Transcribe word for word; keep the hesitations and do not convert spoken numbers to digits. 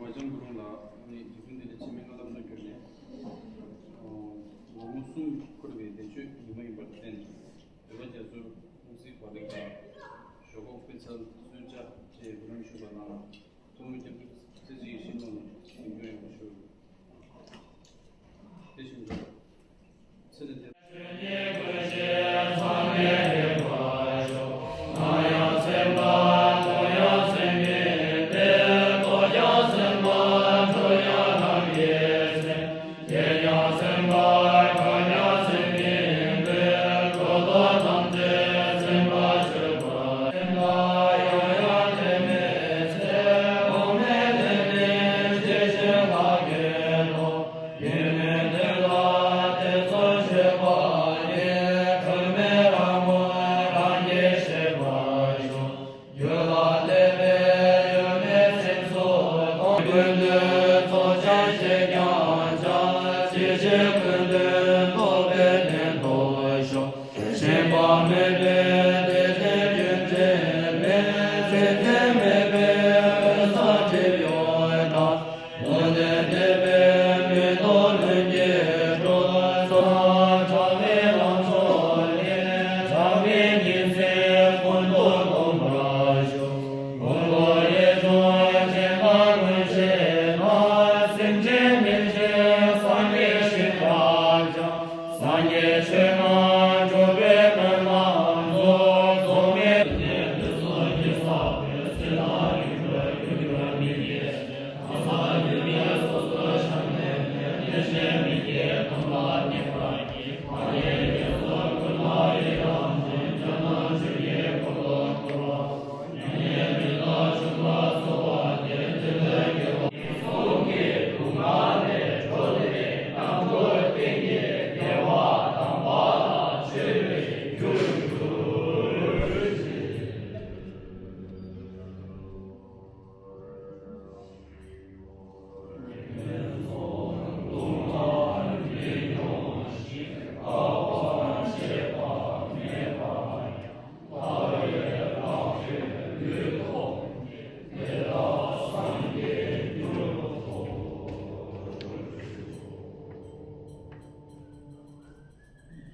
ཝ་ཅང་གུ་རུང་ལགས་ནི་དུས་རྒྱུན་འདི་ནས་ཆེད་མེད་བླ་མཚོ་གྱུར་ནས། ལོ་ངོ་གསུམ་འཁོར་བའི་བདེ་མཆོད་ཉི་མ་ཡིན་པར་བརྟེན། འདོད་པ་རྒྱ་མཚོར་དབུ་འཛིན་བག་ལེབ་དང་། ཞོག་ཁོག་དཔེ་ཚལ་གསོལ་ཇ་བཅས་གོ་རིམ་ཞུས་པ་ནང་། ཐུན་མོང་སྐྱབས་འགྲོ་ཚེ་གཅིག་ཡིད་བཞིན་ནོར་ལ་ཞིང་སྐྱོང་ཡོང་བ་ཞུ། དེ་བཞིན་དུ་ཚེ་འདི་འདིར།